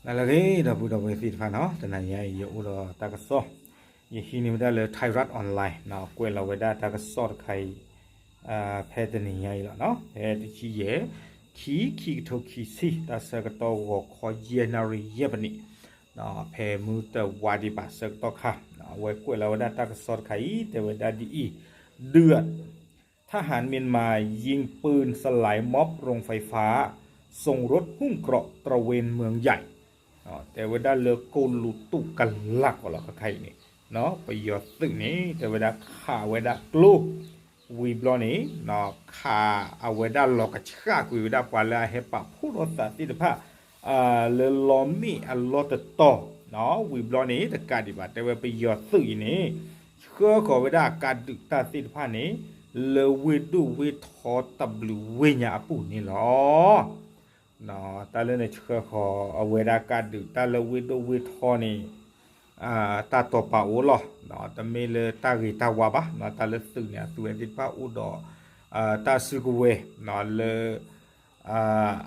တၢ်လၢအဂ့ၤ ဒီပုၢ်ဒီဝဲၢ်သ့ၣ်တဖၣ်နီၤ, တနၤညါအံၤ ယအိၣ်ဒီးတၢ်ကစီၣ်, ယဟံးန့ၢ်ဝဲဒၣ်လၢ Thairath Online နီၤ, ကွဲးလီၤဝဲဒၣ်တၢ်ကစီၣ်တခါအံၤ ဖဲတနံၤညါအံၤလီၤနီၤ, ဖဲတဆံယဲၢ် ခံ ခံကထိခံဆံ တၢ်ဆၢကတီၢ်ဂီၤခီယဲၢ်နၣ်ရံၣ်ယဲၢ်ပနံး, ဖဲမုၢ်တဝါဒံးဘၣ်ဆၢကတီၢ်ခါ, အဝဲကွဲးလီၤဝဲဒၣ်တၢ်ကစီၣ်တခါအံၤ တဲဝဲဒၣ်ဒ်အံၤ, ဒုး ทหารเมียนมายิงปืนสลายม็อบโรงไฟฟ้า ส่งรถหุ้มเกราะตระเวนเมืองใหญ่ တဲဝဲဒၣ်လၢကိၣ်လူတူၣ်ကလာ်ကီးလီၤခါခါအံၤန့ၣ်, ပယီၤသုးန့ၣ် တဲဝဲဒၣ်ခးဝဲဒၣ်ကျိ ဝံၤဘျီန့ၣ် ခးအဝဲဒၣ်လီၤကဆှၣ်ကွံာ်ဝဲဒၣ်ပှၤလၢအဟဲပာ်ဖှိၣ်ထီၣ်သးသ့ၣ်တဖၣ် လၢလီမ့ၣ်အလီၢ်တတီၤ, ဝံၤဘျီန့ၣ် တကးဒံးဘၣ် တဲဝဲပယီၤသုးအံၤန့ၣ် ဆှၢဃီၤဝဲဒၣ်အကးဒုးတၢ်သ့ၣ်တဖၣ်န့ၣ် လၢဝ့ၢ်ဒိၣ်ဝ့ၢ်ထီတဘျုးဝ့ၢ်ညါအပူၤန့ၣ်လီၤ. တၢ်လၢန့ၣ် ဆှၢဃီၤအဝဲဒၣ်ကးဒုးတၢ်လၢဝ့ၢ်ဒိၣ်ဝ့ၢ်ထီန့ၣ် တၢ်တိာ်ပာ်အိၣ်လီၤ. တမ့ၢ်လၢတၢ်ဂ့ၤတၢ်ဝါဘၣ်, တၢ်လၢသုးန့ၣ် အသုးဝဲသ့ၣ်တဖၣ်အိၣ်ဒီး တၢ်စုကဝဲၤ လၢ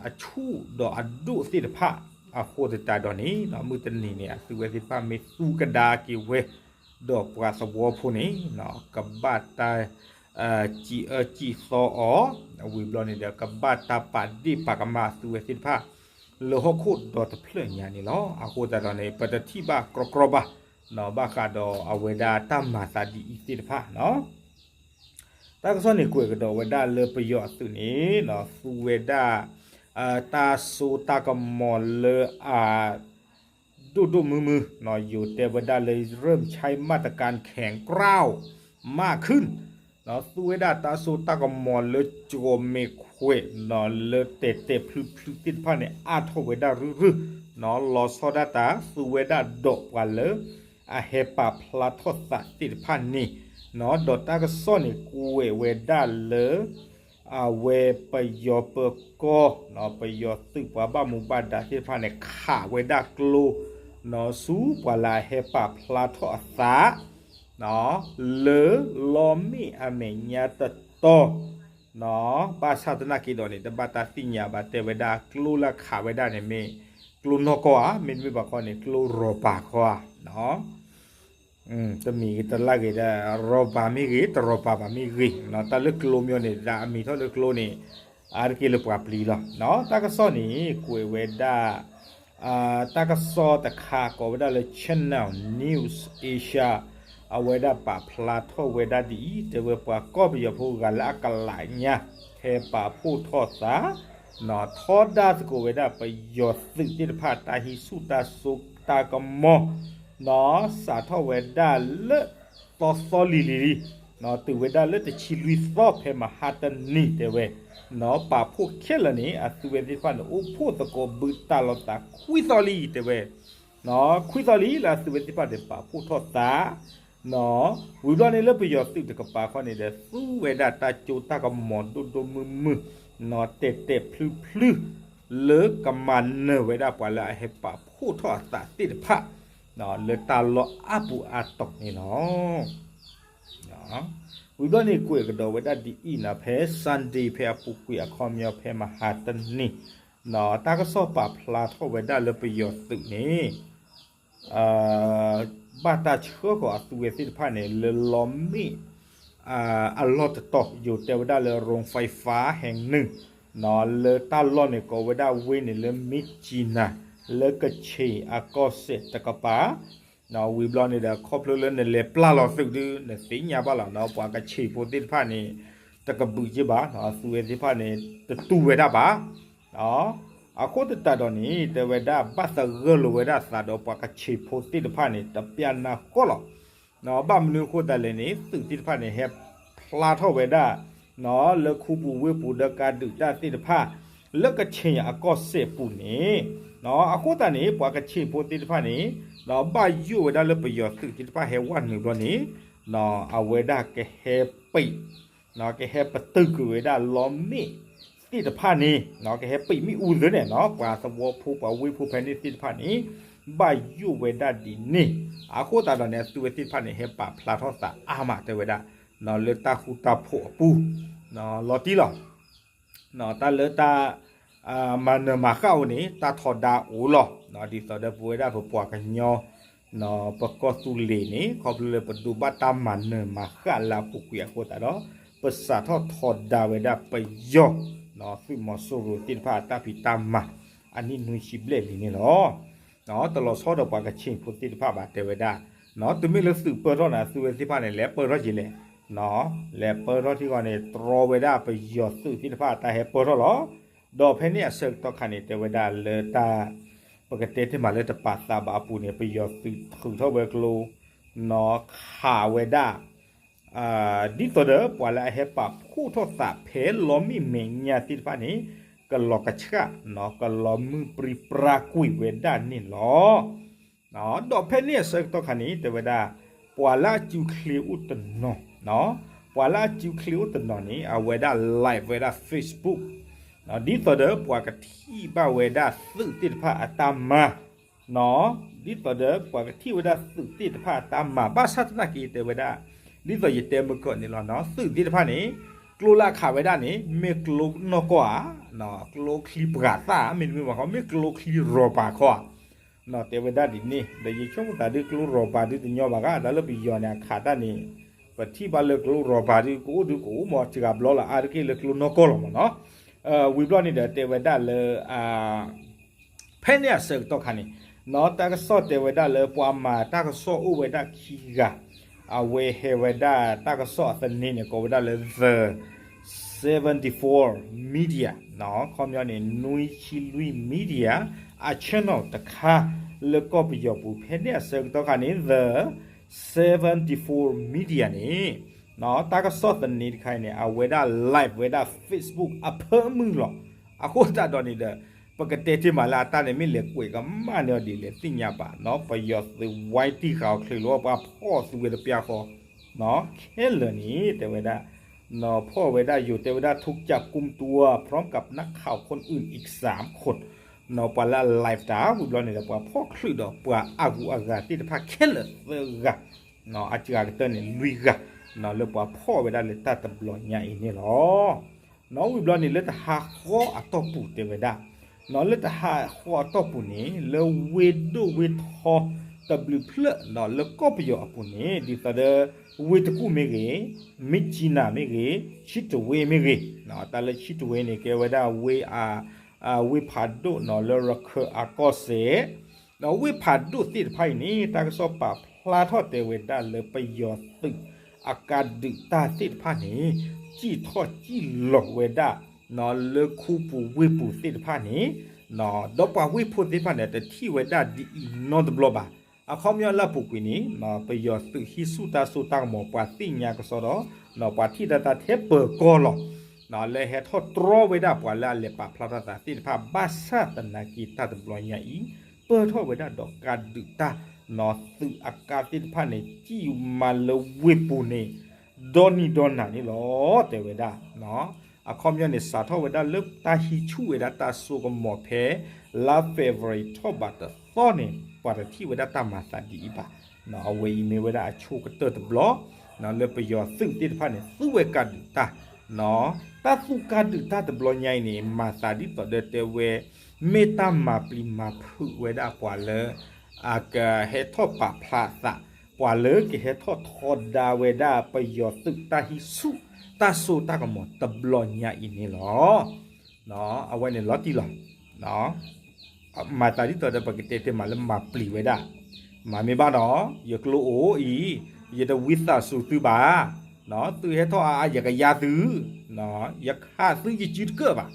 အဆူၣ်ဒီးအဒိၣ်သ့ၣ်တဖၣ်, အဃိသတးဒီးန့ၣ် မုၢ်တနံၤန့ၣ် အသုးဝဲသ့ၣ်တဖၣ်မ့ၢ်သူကဒါက့ၤဝဲ ဒီးပှၤသဝီဖိန့ၣ် ကဘၣ်တၢ် စံးအၢစံးသီအီၤ, ဝံၤဘျီန့ၣ်ဒီး ကဘၣ်တၢ်ပာ်ဒ့ၣ်ပာ်ကမၣ်အသုးဝဲသ့ၣ်တဖၣ် လၢဟီၣ်ခိၣ်ဒီတဖျၢၣ်ညါန့ၣ်လီၤ. အဃိသတးဒီးန့ၣ် ပတထံၣ်ဘၣ်ကြီကြီဘၣ်, ဘၣ်ဃးဒီးအဝဲဒၣ်တၢ်မၤသးဒ်အံၤသ့ၣ်တဖၣ် တၢ်ကစီၣ်န့ၣ်ကွဲးကဒီးဝဲဒၣ်လၢပယီၤအသုးန့ၣ် သူဝဲဒၣ် တၢ်စိတၢ်ကမီၤလၢအ ဒိၣ်ဒိၣ်မုၢ်မုၢ်, ယိၤတဲဝဲဒၣ်လၢ เริ่มใช้มาตรการแข็งกร้าว มากขึ้น, သူဝဲဒၣ်တၢ်စိတၢ်ကမီၤလၢကၠီၤမဲာ်ခွဲး လၢတဲာ်တဲာ်ဖျုဖျုသ့ၣ်တဖၣ်န့ၣ် အါထီၣ်ဝဲဒၣ်ရုၢ်ရုၢ်, လီၤဆီဒၣ်တၢ် သူဝဲဒၣ်ဒီးပှၤလၢ အဟဲပာ်ဖျါထီၣ်သးသ့ၣ်တဖၣ်န့ၣ်, ဒီးတၢ်ကစီၣ်န့ၣ်ကွဲးဝဲဒၣ်လၢ အဝဲပယီၤပၢၤကီၢ် ပယီၤသုးပှၤဘၣ်မူဘၣ်ဒါသ့ၣ်တဖၣ်န့ၣ် ခးဝဲဒၣ်ကျိ ဆူပှၤလၢအဟဲပာ်ဖျါထီၣ်အသး လၢလီမ့ၣ်အမဲာ်ညါတတီၤ, ဘၣ်ဆၣ်သနာ်က့ဒီးန့ၣ် တဘၣ်တၢ်သ့ၣ်ညါဘၣ် တဲဝဲဒၣ်ကျိလၢခးဝဲဒၣ်န့ၣ်မ့ၢ် ကျိနီၢ်ကီၢ်ဧါ, မ့တမ့ၢ်ဘၣ်ခီန့ၣ် ကျိရီၤပၤခီဧါ တမံၤဂ့ၤတလၢ်ဂ့ၤဒီး ရီၤပၤမ့ၢ်ဂ့ၤ တရီၤပၤဘၣ်မ့ၢ်ဂ့ၤ, တၢ်လၢကျိမ့ၢ်န့ၣ် တၢ်အမံၤထီၣ်လၢကျိန့ၣ် အါတက့ၢ်လၢပှၤပျံၤလီၤ. တၢ်ကစီၣ်န့ၣ် ကွဲးဝဲဒၣ် တၢ်ကစီၣ်တခါကိးဝဲဒၣ်လၢ Channel News Asia အဝဲဒၣ်ပာ်ဖျါထီၣ်ဝဲဒၣ်ဒ်အံၤ, တဲဝဲပှၤကီၢ်ပယီၤဖိဂၤလၢအကလးညါ ဟဲပာ်ဖှိၣ်ထီၣ်သး ထီဒါသကိးဝဲဒၣ်ပယီၤသုးသ့ၣ်တဖၣ် တၢ်ဟံးဆူၣ်တၢ်စိတၢ်ကမီၤ စးထီၣ်ဝဲဒၣ်လၢ သီသီလံၤလံၤလံၤ, တုၤဝဲဒၣ်လၢတဆံလွံၢ်သီဖဲမဟါတနံၤတဲဝဲ, ပာ်ဖှိၣ်ခဲလၢာ်န့ၣ် အသုးဝဲသ့ၣ်တဖၣ်န့ၣ် အိၣ်ဖှိၣ်သကိးဘုးတၢ်လီၤသးခွံသီလံတဲဝဲ, ခွံသီလံလၢအသုးဝဲသ့ၣ်တဖၣ်န့ၣ် ပာ်ဖှိၣ်ထီၣ်သး ဝံၤဘျီန့ၣ်လၢပယီၤသုးတကပၤခီန့ၣ်ဒီး သူဝဲဒၣ်တၢ်စိတၢ်ကမီၤဒိၣ်ဒိၣ်မုၢ်မုၢ်, တဲာ်တဲာ်ဖျုဖျု လၢကမၤနၢၤဝဲဒၣ်ပှၤလၢအဟဲပာ်ဖှိၣ်ထီၣ်အသးသ့ၣ်တဖၣ် လၢတၢ်လီၢ်အါပူၤအါတီၤန့ၣ်လီၤ. ဝံၤဘျီန့ၣ်ကွဲးကဒီးဝဲဒၣ်ဒ်အံၤနီၤ ဖဲ Sunday ဖဲအပူၤကွံာ်အခီပညီဖဲမဟါတနံၤ တၢ်ကစီၣ်ပာ်ဖျါထီၣ်ဝဲဒၣ်လၢပယီၤသုးန့ၣ် ဘၣ်တၢ်ဆှၢဃီၤအသုးဝဲသ့ၣ်တဖၣ်န့ၣ် လၢလီမ့ၣ် အလီၢ်တတီၤ ယိၤတဲဝဲဒၣ်လၢ โรงไฟฟ้าแห่งหนึ่ง လၢတၢ်လီၢ်န့ၣ်ကိးဝဲဒၣ်ဝ့ၢ်န့ၣ်လၢ မြစ်ကြီးနား လၢကခ့ၣ်အကီၢ်စဲၣ်တကပၤ ဝံၤဘျီန့ၣ်ဒီး ခီဖျိလၢနလဲၤပျၢ်လီၤသုးဒုး နသ့ၣ်ညါဘၣ်လီၤနီၤ ပှၤကခ့ၣ်ဖိသ့ၣ်တဖၣ်န့ၣ် တကဘုးက့ဘၣ်နီၤ အသုးဝဲသ့ၣ်တဖၣ်န့ၣ် တတူၢ်ဝဲဒၣ်ဘၣ် အဃိသတးဒီးန့ၣ် တဲဝဲဒၣ်ဘၣ်သဂၢၢ်လိာ်ဝဲဒၣ်သးဒီးပှၤကခ့ၣ်ဖိသ့ၣ်တဖၣ်န့ၣ် တပျၢ်နၢ်ဃီလီၤ. ဘၣ်မနုၤအဃိသတးလဲၣ်န့ၣ် သုးသ့ၣ်တဖၣ်န့ၣ် ဟဲဖျါထီၣ်ဝဲဒၣ် လၢခူပူၤဝ့ၢ်ပူၤဒီးကးဒုးတၢ်သ့ၣ်တဖၣ် လၢကခ့ၣ်အကီၢ်စဲၣ်ပူၤန့ၣ် အဃိသတးန့ၣ် ပှၤကခ့ၣ်ဖိသ့ၣ်တဖၣ်န့ၣ် ဘၣ်ယိၣ်ဝဲဒၣ်လၢပယီၤသုးသ့ၣ်တဖၣ်ဟဲဝဲနုာ်ဘျီန့ၣ် အဝဲဒၣ်ကဟဲပံး ကဟဲပတုာ်ကွံာ်ဝဲဒၣ်လီမ့ၣ်သ့ၣ်တဖၣ်န့ၣ် ကဟဲပံးမ့ၣ်အူသ့ၣ်န့ၣ်နီၤ ပှၤသဝီဖိပှၤဝ့ၢ်ဖိဖဲန့ၣ်သ့ၣ်တဖၣ်န့ၣ် ဘၣ်ယိၣ်ဝဲဒၣ်ဒ်န့ၣ် အဃိသတးဒီးန့ၣ် အသုးဝဲသ့ၣ်တဖၣ်န့ၣ် ဟဲပာ်ဖျါထီၣ်သးအါမးတဲဝဲဒၣ် လၢတၢ်ဃူတၢ်ဖိးအပူၤ လီၤတံၢ်လီၤ တၢ်လၢတၢ် မၤနၢၤမၤဃၣ်အိၣ်န့ၣ် တၢ်ထီဒါအိၣ်လီၤ. ဒ်သိးဒီးပဝဲဒၣ်ပပှၤကညီ ပကီၢ်သူလ့ၤန့ၣ် ခီဖျိလၢပဒိးဘၣ်တၢ်မၤနၢၤမၤဃၣ်လၢအပူၤကွံာ်အဃိသတးဒီး ပစးထီၣ်ထီဒါဝဲဒၣ်ပယီၤ သုးမီၤစိရိၤသ့ၣ်တဖၣ်အတၢ်ဖံးတၢ်မၤ အနံၣ်နွံဆံဘျဲၣ်လံန့ၣ်လီၤ. တလီၤဆီဒီးပှၤကချ့ၣ်ဖိသ့ၣ်တဖၣ်ဘၣ် တဲဝဲဒၣ် တုၤမ့ၢ်လၢသုးပၢၢ်ထီၣ်န့ၣ် အသုဝဲသ့ၣ်တဖၣ်န့ၣ် လဲၤပၢၢ်ထီၣ်က့ၤလဲၣ်, လဲၤပၢၢ်ထီၣ်ထံဂီၤန့ၣ် တြီဝဲဒၣ်ပယီၤသုးသ့ၣ်တဖၣ်အတၢ်ဟဲပၢၢ်ထီၣ်လီၤ. ဒီးဖဲန့ၣ်အဆၢကတီၢ်ခါန့ၣ် တဲဝဲဒၣ်လၢတၢ် ပကတဲတ့ၢ်မးလၢတပာ်သးဘၣ်အပူၤန့ၣ် ပယီၤသုးထုးထီၣ်ဝဲကျိ နီၤခးဝဲဒၣ် ဒ်သိးဒီးပှၤလၢအဟဲပာ်ဖှိၣ်ထီၣ်သးဖဲလီမ့ၢ်မဲာ်ညါသ့ၣ်တဖၣ်န့ၣ် ကလီၤကဆှၣ် ကလီၤမုၢ်ပြံပြါကွံာ်ဝဲဒၣ်န့ၣ်လီၤ. ဒီးဖဲန့ၣ်အဆၢကတီၢ်ခါန့ၣ် တဲဝဲဒၣ် ပှၤလၢအစုချ့အိၣ်တနီၤ ပှၤလၢအစုချ့အိၣ်တနီၤန့ၣ် အဝဲဒၣ် live ဝဲဒၣ် Facebook ဒ်သိးဒီးပှၤကထံၣ်ဘၣ်ဝဲဒၣ်သုးသ့ၣ်တဖၣ်အတၢ်မၤ ဒ်သိးဒီးပှၤကထံၣ်ဝဲဒၣ်သုးသ့ၣ်တဖၣ်အတၢ်မၤ ဘၣ်ဆၣ်သနာ်က့တဲဝဲဒၣ် ဒ်သိးယတဲမုၢ်ကီၢ်န့ၣ်လီၤ သုးသ့ၣ်တဖၣ်န့ၣ် ကျိလၢအခးဝဲဒၣ်န့ၣ် မ့ၢ်ကျိနီၢ်ကီၢ်ဧါ, ကျိချံပှၤသၣ် မ့တမ့ၢ်ဘၣ်ခီ မ့ၢ်ကျိချံရီၣ်ဘၣ်ခီဧါ ဒီးယဆိကမိၣ်သးဒုးကျိရီၣ်ဘၣ်ဒုးတညီဘၣ်ဂ့ၤ တၢ်လၢပယီၤန့ၣ်အခးတၢ်န့ၣ် ပထံၣ်ဘၣ်လၢကျိရီၣ်ဘၣ်ဒုးကအိၣ်ဒုးကအိၣ်မး စှၤဘျီလီၤအါတက့ၢ်လၢကျိနီၢ်ကီၢ်လီၤမးနီၤ. ဝံၤဘျီန့ၣ်ဒီးတဲဝဲဒၣ်လၢ ဖဲန့ၣ်အဆၢကတီၢ်ခါန့ၣ် နီၤတၢ်ကစီၣ်တဲဝဲဒၣ်လၢပှၤမၤတၢ်ကစီၣ်အိၣ်ဝဲဒၣ်ခံဂၤ အဝဲဟဲဝဲဒၣ်တၢ်ကစီၣ်အသန့န့ၣ် ကိးဝဲဒၣ်လၢ The seventy-four Media ခီပညီန့ၣ် နွံဆံလွံၢ် Media အ channel တခါ လၢကီၢ်ပယီၤပူၤ ဖဲန့ၣ်အဆၢကတီၢ်ခါန့ၣ် The seventy-four Media န့ၣ် တၢ်ကစီၣ်သန့တခါအံၤန့ၣ် အဝဲဒၣ် live ဝဲဒၣ် Facebook အဖၢမုၢ်လီၤ. အဃိသတးဒီးန့ၣ်ဒီး ပကတဲတ့ၢ်မးလၢအတၢ်န့ၣ်မ့ၢ်လဲၤကွဲးကမၣ်န့ၣ်အီၤဒ်လဲၣ်သ့ၣ်ညါဘၣ်နီၤ ပယီၤသုးဝဲတံၢ်ဃာ်အီၤချ့လီၤ ပှၤဖီၣ်သုးဝဲတပျၢ်ဃီ ခဲလၢာ်န့ၣ် တဲဝဲဒၣ် နီၤဖီၣ်ဝဲဒၣ်ယိၤ တဲဝဲဒၣ် ถูกจับกุมตัว พร้อมกับนักข่าวคนอื่นอีกสามคน နီၤပှၤလၢအ live တၢ် ဝံၤဘျီန့ၣ်ဒီး ပှၤဖီၣ်ချုးဒီးပှၤအဂုၤအဂၤသ့ၣ်တဖၣ်ခဲလၢာ်သၢဂၤ နီၤအစှၤကတၢၢ်န့ၣ်လွံၢ်ဂၤ နီၤလၢပှၤဖီၣ်ဝဲဒၣ်လၢတၢ်တဘျီညါအံၤန့ၣ်လီၤ. နီၤဝံၤဘျီန့ၣ် လၢတဟးဃီအတီၢ်ပူၤတဲဝဲဒၣ် နီၤလၢတဟးဃီအတီၢ်ပူၤန့ၣ် လၢဝ့ၢ်ဒိၣ်ဝ့ၢ်ထီတဘျုးဖျၢၣ် နီၤလၢကီၢ်ပယီၤအပူၤန့ၣ် ဒ်သိးဒီး ဝ့ၢ်တကူၣ်မ့ၢ်ဂ့ၤ, မြစ်ကြီးနား မ့ၢ်ဂ့ၤ, ချစ်တဝ့ မ့ၢ်ဂ့ၤ, တၢ်လၢ ချစ်တဝ့ န့ၣ် ကဲဝဲဒၣ်ဝ့ၢ် ဝ့ၢ်ဖးဒိၣ်နီၤလၢရခၢၣ်အကီၢ်စဲၣ် ဒီးဝ့ၢ်ဖးဒိၣ်သ့ၣ်တဖၣ်အံၤန့ၣ် တၢ်ကစီၣ်ပာ်ဖျါထီၣ်တဲဝဲဒၣ်လၢပယီၤသုးအကါဒုးတၢ်သ့ၣ်တဖၣ်န့ၣ် စံၣ်ထီၣ်စံၣ်လီၤဝဲဒၣ် လၢခူပူၤဝ့ၢ်ပူၤသ့ၣ်တဖၣ်န့ၣ် ဒီးပှၤဝ့ၢ်ဖိသ့ၣ်တဖၣ်န့ၣ် တထံၣ်ဝဲဒၣ်ဒ်အံၤနီတဘျီဘၣ်. အခီပညီလၢအပူၤကွံာ်န့ၣ် ပယီၤသုးဟံးဆူၣ်တၢ်စိတၢ်ကမီၤ ပှၤသ့ၣ်ညါကစီဒီး ပှၤထံၣ်တၢ်တၢ်ထဲပၢၤကီၢ်လီၤ. လၢဟဲထီၣ်တြီဝဲဒၣ်ပှၤလၢအလဲၤပာ်ဖျါထီၣ်သးသ့ၣ်တဖၣ် ဘၣ်ဆၣ်သနာ်က့တၢ်တဘျီညါအံၤ ပၢၢ်ထီၣ်ဝဲဒၣ်ဒီးကါဒုးတၢ် နီၤသုးအကါသ့ၣ်တဖၣ်န့ၣ် စံၣ်မၤလၢဝ့ၢ်ပူၤန့ၣ် ဒီနံၤဒီနၤန့ၣ်လီၤ တဲဝဲဒၣ် အခီပညီန့ၣ် စးထီၣ်ဝဲဒၣ်လၢတၢ်ဟံးဆူၣ်ဝဲဒၣ်တၢ်စိကမီၤဖဲ လါ February ထီၣ်ဘးတသီန့ၣ် ပှၤတထံၣ်ဝဲဒၣ်တၢ်မၤသးဒ်အံၤဘၣ်. အဝဲအံၤမ့ၢ်ဝဲဒၣ်အဆိကတၢၢ်တဘျီ လၢပယီၤသုးသ့ၣ်တဖၣ်န့ၣ် သူဝဲကါဒုးတၢ် တၢ်သူကါဒုးတၢ်တဘျီညါအံၤန့ၣ် မၤသးဒ်သိးဒီးတဲဝဲ မ့ၢ်တၢ်မၤပျံၤမၤဖုးဝဲဒၣ်ပှၤလၢ အကဟဲထီၣ်ပာ်ဖျါအသး ပှၤလၢကဟဲထီၣ်ထီဒါဝဲဒၣ်ပယီၤသုးတၢ်ဟံးဆူၣ်တၢ်စိတၢ်ကမီၤတဘျီညါအံၤန့ၣ်လီၤ. အဝဲန့ၣ်လီၤတံၢ်လီၤ. မၤသးဒ်သိးဒီးပကတဲတဲမးလၢမၤပျံၤဝဲဒၣ် မၤမ့ၢ်ဘၣ်နီၤ ယကျိအိၣ်အံၤ ယတဝံသးစူၤသုဘၣ်, သုဟဲထီၣ်အါအါယကယါသု, ယခးသုယစုတကၢၣ်ဘၣ်.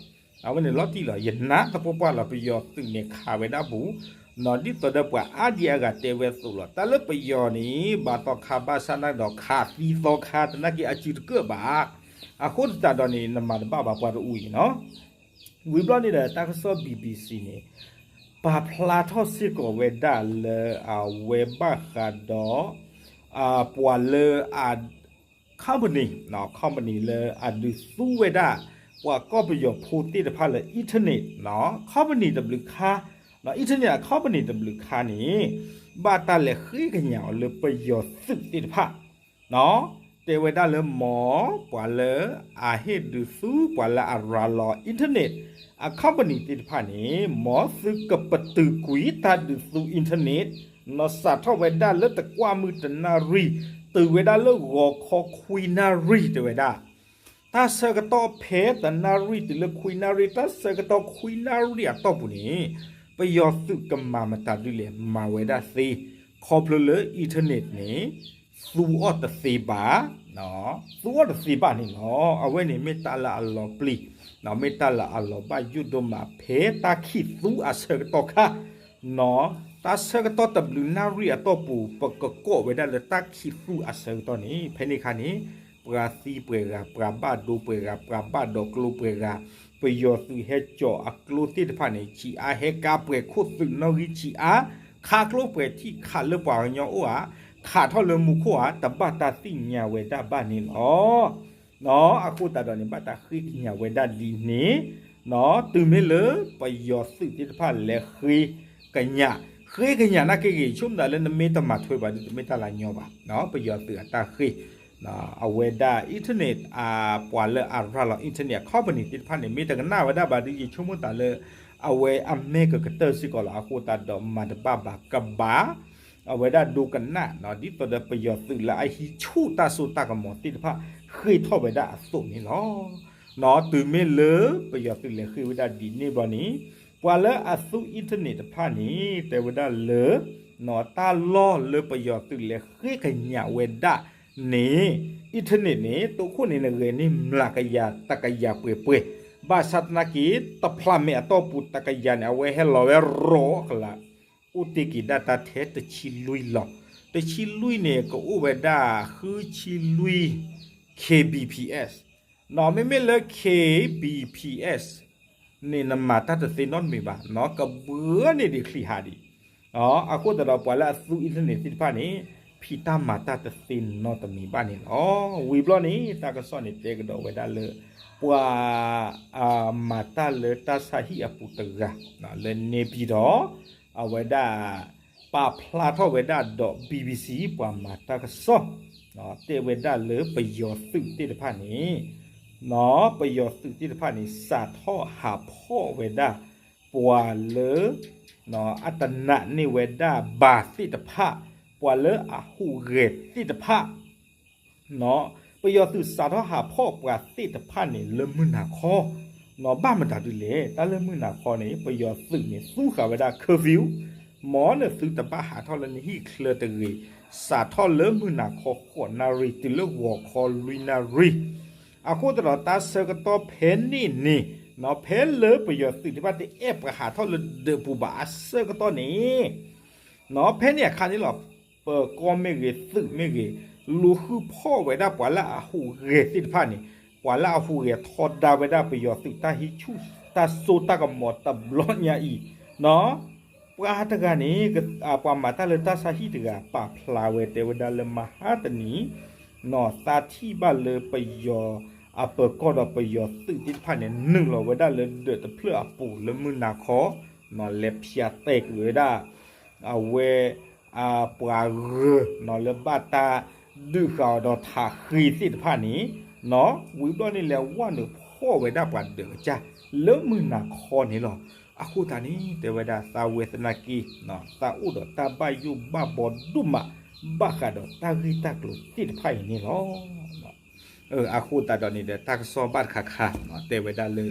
အဝဲန့ၣ်လီၤတံၢ်လီၤ ယနာ်သပှၢ်ပှၢ်လီၤ ပယီၤသုးန့ၣ်ခးဝဲဒၣ်ဘူး, ဒ်သိးဒီးပှၤအါဒံအါဂၤတဲဝဲအသိးလီၤ. တၢ်လၢပယီၤန့ၣ် ဘၣ်သီခါဘၣ်ဆၣ်နာ်က့ဒီးခးသံသီခါ သနာ်က့အစုတကၢၣ်ဘၣ်. အဃိသတးဒီးန့ၣ် နမၤတဘၣ်ဘၣ်ပှၤတအူအံၤနီၤ ဝံၤဘျီန့ၣ်ဒီး တၢ်ကစီၣ် BBC န့ၣ် ပာ်ဖျါထီၣ်စ့ၢ်ကီးဝဲဒၣ်လၢအဝဲဘၣ်ဃးဒီး ပှၤလၢအ company, company လၢအဒုးသူဝဲဒၣ် ပှၤကီၢ်ပယီၤဖိသ့ၣ်တဖၣ်လၢ internet, company တဘျုးခါ, internet company တဘျုးခါန့ၣ် ဘၣ်တၢ်လဲၤဃ့ကညးအီၤလၢပယီၤသုးသ့ၣ်တဖၣ် နီၤ တဲဝဲဒၣ်လၢ မ်ပှၤလၢအဟ့ၣ်ဒုးသူ ပှၤလၢအရၤလီၤ internet အ company သ့ၣ်တဖၣ်န့ၣ် မ်သုကပတုာ်ကွံာ်တၢ်ဒုးသူ internet နီၢ် စးထီၣ်ဝဲဒၣ်လၢတကွၢ်မုၢ်တနၣ်ရံၣ် တုၤဝဲဒၣ်လၢဂီၤခီခွံနၣ်ရံၣ် တဲဝဲဒၣ် တၢ်ဆၢကတီၢ်ဖဲတနၣ်ရံၣ်တုၤလၢခွံနၣ်ရံၣ် တၢ်ဆၢကတီၢ်ခွံနၣ်ရံၣ်အတီၢ်ပူၤန့ၣ် ပယီၤသုးကမၤမတၤဒ်လဲၣ် မၤဝဲဒၣ်သ့, ခီဖျိလၢ internet န့ၣ် သူအီၤတသ့ဘၣ်, သူအီၤတသ့ဘၣ်န့ၣ်လီၤ. အဝဲန့ၣ်မ့ၢ်တၢ်လၢအလီၤပျံၤ, မ့ၢ်တၢ်လၢအလီၤဘၣ်ယိၣ်ဒိၣ်မး ဖဲတၢ်ခံးသူအဆၢကတီၢ်ခါ တၢ်ဆၢကတီၢ်တဘျုးနၣ်ရံၣ်အတီၢ်ပူၤ ပကကိးဝဲဒၣ်လၢတၢ်ခံးသူအဆၢကတီၢ်န့ၣ် ဖဲန့ၣ်အခါန့ၣ် ပှၤသံပှဲၤဂၤ, ပှၤဘၣ်ဒိပှဲၤဂၤ, ပှၤဘၣ်ဒိကျိပှဲၤဂၤ, ပယီၤသုးဟဲကၠီၤအကျိသ့ၣ်တဖၣ်န့ၣ် ဆံးအါ ဟဲကါပှဲၤခိၣ်သုးနီၣ်ဂံၢ်ဆံးအါ, ခးကျိပှဲၤထံၣ် ခးလၢပှၤကညီအိၣ်ဧါ, ခးထီၣ်လၢမူခိၣ်ဧါ, တဘၣ်တၢ်သ့ၣ်ညါဝဲဒၣ်ဘၣ်န့ၣ်လီၤ. အဃိသတးဒီးန့ၣ် ဘၣ်တၢ်ဃ့ကညးဝဲဒၣ်ဒ်န့ၣ်, တုၤမ့ၢ်လၢပယီၤသုးသ့ၣ်တဖၣ်လဲၤဃ့ကညး, ဃ့ကညးနာ်က့ဂ့ၤ ဆိကမိၣ်သးလၢနမ့ၢ်တမၤထွဲဘၣ်ဒီး တမ့ၢ်တၢ်လၢညီဘၣ်, ပယီၤသုးအတၢ်ဃ့ အဝဲဒၣ် internet အ ပှၤလၢအရၤလီၤ internet အ company သ့ၣ်တဖၣ်န့ၣ် မ့ၢ်တကနၣ်ဝဲဒၣ်ဘၣ်ဒီး ယဆိကမိၣ်သးလၢ အဝဲအမဲာ်ကကတၢၢ်စ့ၢ်ကီးလီၤ. အဃိသတးဒီးမၤတဘၣ်ဘၣ်ကဘၣ် အဝဲဒၣ်ဒိကနၣ် ဒ်သိးဒီးပယီၤသုးလၢအဟံးဆူၣ်တၢ်စိတၢ်ကမီၤသ့ၣ်တဖၣ် ဃ့ထီၣ်ဝဲဒၣ်အသိးန့ၣ်လီၤ. တုၤမ့ၢ်လၢပယီၤသုးလဲၤဃ့ဝဲဒၣ်ဒ်န့ၣ်ဘျီန့ၣ် ပှၤလၢအသူ internet တဖၣ်န့ၣ် တဲဝဲဒၣ်လၢ တၢ်လီၢ်လၢပယီၤသုးလဲၤဃ့ကညးဝဲဒၣ်န့ၣ် internet န့ၣ် တိခိၣ်န့ၣ် နဂဲၤန့ၢ်မျးကယၤတကယၤပှဲၤပှဲၤ, ဘၣ်ဆၣ်သနာ်က့ တဖျးမဲာ်အတီၢ်ပူၤတကယၤန့ၣ် အဝဲဟဲလီၤဝဲရီကလး အိၣ်တ့ၢ်က့ၤဒၣ်တၢ်ထဲတဆံလွံၢ်လီၤ. တဆံလွံၢ်န့ၣ် ကအိၣ်ဝဲဒၣ်ဃုဆံလွံၢ် Kbps နီၢ် မ့မ့ၢ်လၢ Kbps န့ၣ် နမၤတၢ်တသ့နီတမံၤဘၣ်, နီၢ် ကဘှၢန့ၢ်ဒံးချံးဟးဒံး. အဃိသတးဒီး ပှၤလၢအသူ internet သ့ၣ်တဖၣ်န့ၣ် ဖံးတၢ်မၤတၢ်တသ့နီတမံၤဘၣ်န့ၣ်လီၤ. ဝံၤဘျီန့ၣ် တၢ်ကစီၣ်န့ၣ်တဲကဒီးဝဲဒၣ်လၢ ပှၤ မၤတၢ်လၢတၢ်ဆါဟံၣ်အပူၤတဂၤ လၢန့ၣ်ပၠံၤဒီး အဝဲဒၣ် ပာ်ဖျါထီၣ်ဝဲဒၣ်ဒီး BBC ပှၤမၤတၢ်ကစီၣ် တဲဝဲဒၣ်လၢပယီၤသုးသ့ၣ်တဖၣ်န့ၣ် နီၢ် ပယီၤသုးသ့ၣ်တဖၣ်န့ၣ် စးထီၣ်ဟးဖီၣ်ဝဲဒၣ် ပှၤလၢ အတနာ်န့ၢ်ဝဲဒၣ်ဘၣ်သ့ၣ်တဖၣ်, ပှၤလၢအဟူးဂဲၤသ့ၣ်တဖၣ် နီၢ် ပယီၤသုးစးထီၣ်ဟးဖီၣ်ပှၤသ့ၣ်တဖၣ်န့ၣ် လၢမုၢ်နၤခီ နီၢ် ဘၣ်မတၤဒ်လဲၣ်. တၢ်လၢမုၢ်နၤခီန့ၣ် ပယီၤသုးန့ၣ် သူဃာ်ဝဲဒၣ် curfew မ်နသုတဘၣ်ဟးထီၣ်လၢနဟံၣ်ချၢတဂ့ၤ, စးထီၣ်လၢမုၢ်နၤခီဃိးနၣ်ရံၣ်တုၤလၢဂီၤခီလွံၢ်နၣ်ရံၣ်. အဃိသတးဒီး တၢ်ဆၢကတီၢ်ဖဲန့ၣ်န့ၣ် နီၢ် ဖဲလၢပယီၤသုးသ့ၣ်တဖၣ်တအဲၣ်ပှၤဟးထီၣ်လၢဒၢးပူၤဘၣ်အဆၢကတီၢ်န့ၣ် နီၢ် ဖဲန့ၣ်အခါန့ၣ်လီၤ ပၢၤကီၢ်မ့ၢ်ဂ့ၤ သုးမ့ၢ်ဂ့ၤ လူၤဃုဖီၣ်ဝဲဒၣ်ပှၤလၢအဟူးဂဲၤသ့ၣ်တဖၣ်န့ၣ်, ပှၤလၢအဟူးဂဲၤထီဒါဝဲဒၣ်ပယီၤသုးတၢ်ဟံးဆူၣ်တၢ်စိတၢ်ကမီၤတဘျီညါအံၤ, နီၢ် ပှၤတဂၤန့ၣ် ပှၤမၤတၢ်လၢတၢ်ဆါဟံၣ်တဂၤ ပာ်ဖျါဝဲတဲဝဲဒၣ်လၢမဟါတနံၤ နီၢ် သးထံၣ်ဘၣ်လၢပယီၤအပၢၤကီၢ်ဒီးပယီၤသုးသ့ၣ်တဖၣ်န့ၣ် နုာ်လီၤဝဲဒၣ်လၢဒၢးတဖျၢၣ်အပူၤလၢမုၢ်နၤခီ, နီၢ် လဲၤဖၠးတဲာ်ကွံာ်ဝဲဒၣ် အဝဲ ပှၤဂၢၤ နီၢ် လၢဘၣ်တၢ်ဒုးဃာ်အီၤဒီးထးဃ့သ့ၣ်တဖၣ်န့ၣ်, နီၢ် ဝံၤဘျီန့ၣ် လဲၤဝဲနုာ်ဖီၣ်ဝဲဒၣ်ပှၤဒၢးကစၢ် လၢမုၢ်နၤခီန့ၣ်လီၤ. အဃိသတးန့ၣ် တဲဝဲဒၣ်သးဝဲသနာ်က့ သးအိၣ်ဒီးတၢ်ဘၣ်ယိၣ်ဘၣ်ဘီဒိၣ်မး ဘၣ်ဃးဒီးတၢ်ဂ့ၢ်တၢ်ကျိၤသ့ၣ်တဖၣ်အံၤန့ၣ်လီၤ. အဃိသတးဒီးန့ၣ်ဒီး တၢ်ကစီၣ်ဘၣ်တခါခါ တဲဝဲဒၣ်လၢ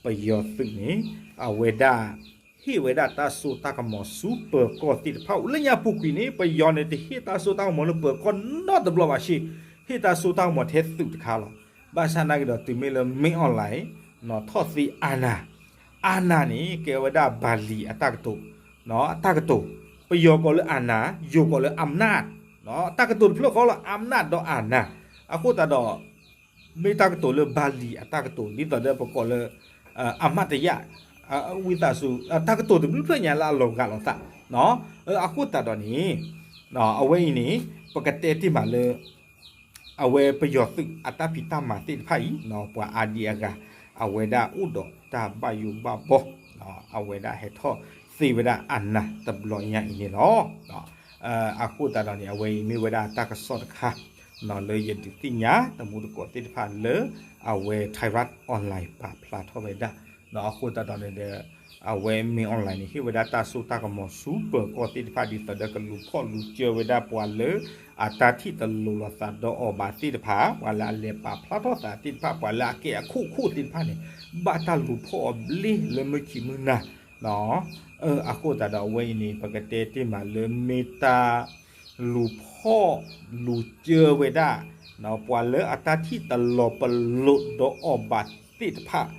ပယီၤသုးန့ၣ် အဝဲဒၣ် ဟ့ၣ်ဝဲဒၣ်တၢ်စိတၢ်ကမီၤဆူပၢၤကီၢ်သ့ၣ်တဖၣ် လၢညါပူၤကွံာ်န့ၣ် ပယီၤန့ၣ် တဟ့ၣ်တၢ်စိတၢ်ကမီၤလၢပၢၤကီၢ်နီတဘျီဘၣ်ဆ့, ဟ့ၣ်တၢ်စိတၢ်ကမီၤထဲသုးတခါလီၤ. ဘၣ်ဆၣ်နာ်က့ဒီး တုၤမ့ၢ်လၢ မင်းအောင်လှိုင် ထီၣ်သ့အာဏာ, အာဏာ န့ၣ် ကဲဝဲဒၣ် ပါၤလံၤ အတၢ်ကတိၤ, အတၢ်ကတိၤ, ပယီၤကိးလၢ အာဏာ, ယိၤကိးလၢ အမနၣ်, တၢ်ကတိၤတဖျၢၣ်ဃီလီၤ အမနၣ် ဒီး အာဏာ. အဃိသတးဒီး မ့ၢ်တၢ်ကတိၤလၢ ပါၤလံၤ အတၢ်ကတိၤ ဒ်သိးဒီးပကိးလၢ အမတယ ဝံသးစူၤ တၢ်ကတိၤတဘျုးဖျၢၣ်ညါလၢအလီၤဂာ်လိာ်သး, အဃိသတးဒီးန့ၣ် အဝဲအံၤန့ၣ် ပကတဲတ့ၢ်မးလၢ အဝဲပယီၤသုးအတၢ်ဖံးတၢ်မၤသ့ၣ်တဖၣ်အံၤ ပှၤအါဒံအါဂၤ အဝဲဒၣ်အိၣ်ဒီးတၢ်ဘၣ်ယိၣ်ဘၣ်ဘီ, အဝဲဒၣ်ဟဲထီၣ်သ့ဝဲဒၣ် အာဏာ တဘျီညါအံၤန့ၣ်လီၤ. အဃိသတးဒီးန့ၣ် အဝဲအံၤမ့ၢ်ဝဲဒၣ်တၢ်ကစီၣ်တခါ လၢယဒုးသ့ၣ်ညါတမူတကိးသ့ၣ်တဖၣ်လၢ အဝဲ Thairath Online ပာ်ဖျါထီၣ်ဝဲဒၣ် အဃိသတးဒီးန့ၣ်ဒီး အဝဲမ့ၢ် online န့ၣ် ဟ့ၣ်ဝဲဒၣ်တၢ်စိတၢ်ကမီၤဆူပၢၤကီၢ်သ့ၣ်တဖၣ် ဒ်သိးဒီးကလူၤဖီၣ်လူၤစၢၤဝဲဒၣ်ပှၤလၢ အတၢ်ထံၣ်တလိၤလိာ်သးဒီးအီၤဘၣ်သ့ၣ်တဖၣ် ပှၤလၢအလဲၤပာ်ဖျါထီၣ်သးသ့ၣ်တဖၣ် ပှၤလၢအကဲအခိၣ်ခိၣ်သ့ၣ်တဖၣ်န့ၣ် ဘၣ်တၢ်လူၤဖီၣ်အီၤဘျ့လၢမုၢ်ခံမုၢ်နၤ အဃိသတးဒီးအဝဲအံၤန့ၣ် ပကတဲတ့ၢ်မးလၢမ့ၢ်တၢ် လူၤဖီၣ်လူၤစၢၤဝဲဒၣ် ပှၤလၢအတၢ်ထံၣ်တလီၤပလိာ်ဒီးအီၤဘၣ်သ့ၣ်တဖၣ်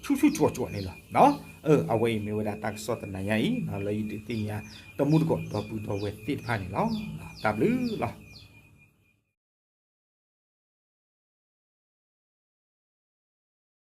ဆူၣ်ဆူၣ်ကၠီကၠီန့ၣ်လီၤ. အဝဲအံၤမ့ၢ်ဝဲဒၣ်တၢ်ကစီၣ်တနၤညါအံၤ လၢယဒုးသ့ၣ်ညါ တမူတကိးဒီပုၢ်ဒီဝဲၢ်သ့ၣ်တဖၣ်န့ၣ်လီၤ. တၢ်ဘျုးလီၤ.